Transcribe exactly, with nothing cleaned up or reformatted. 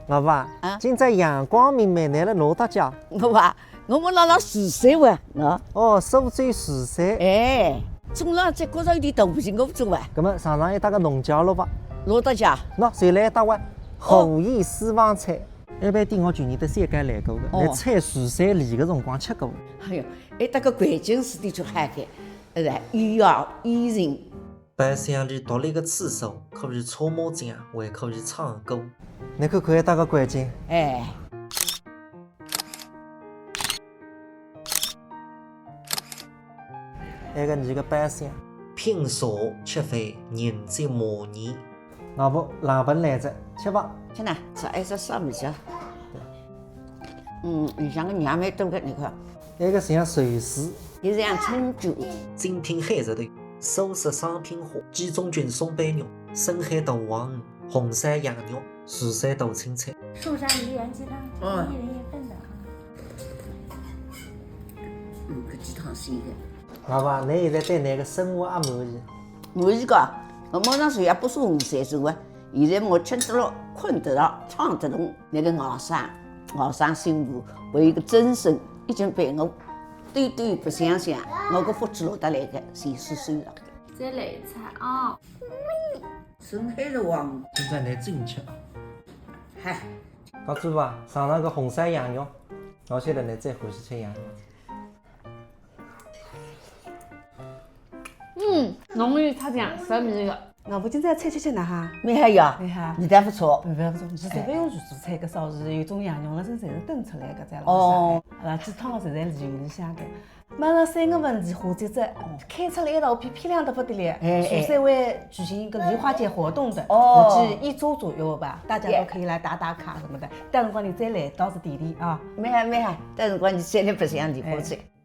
老婆啊，啊？今朝阳光明媚，侬辣哪搭家？我啊，我辣辣树山哇，喏。哦，苏州树山。哎，种了只觉着有点大不行，我勿种哇。葛末尝尝一搭个农家乐吧。哪搭家？喏，就辣一搭哇，哦。后羿私房菜。埃爿店我去年到三改来过个，哦。辣采树山梨个辰光吃过。哎哟，埃搭个环境是的确好个，呃，雨啊，雨情。 包厢里独立个厕所，可以搓麻将，还可以唱歌。侬看看埃搭个环境。哎。埃个侬个包厢。拼茶、吃饭、迎接马年。老婆，冷盆来哉，吃吧。吃呢，吃埃只啥物事啊？嗯，里向个肉蛮多个，侬看。埃个像寿司。伊像春卷。精品海蜇头。 苏式双拼花，鸡枞菌松板肉，深海大黄鱼，红烧羊肉，树山大青菜。寿山梨园鸡汤，嗯。一人一份的啊。嗯，搿鸡汤鲜个。老婆，侬现在对㑚个生活阿满意？满意个，我马上就要八十五岁数啊，现在我吃得落，困得着，唱得动。 那个外甥，外甥媳妇，为一个终身已经陪我兜兜白相相，我个福气落得来个，是是是了。再来一次啊！深海大黄鱼。现在来进去啊。嗨。告诉我，尝尝个红烧羊肉，我晓得侬最欢喜吃羊肉。 嗯，浓郁出酱，色味个。老婆今朝菜吃吃哪哈？蛮好呀，蛮好。味道勿错。味道勿错，侬是随便用自助餐个烧是有种羊肉了，真侪是炖出来个，在老家。哦。啊，鸡汤个侪在里里向个。问了三个问题，花姐姐开出来一道片，漂亮得不得了。哎，哎。苏州会举行一个梨花节活动的，哦。估计一周左右吧，大家都可以来打打卡什么的。到辰光侬再来到这店里啊。蛮好，蛮好，到辰光侬再来白相梨花节。哎。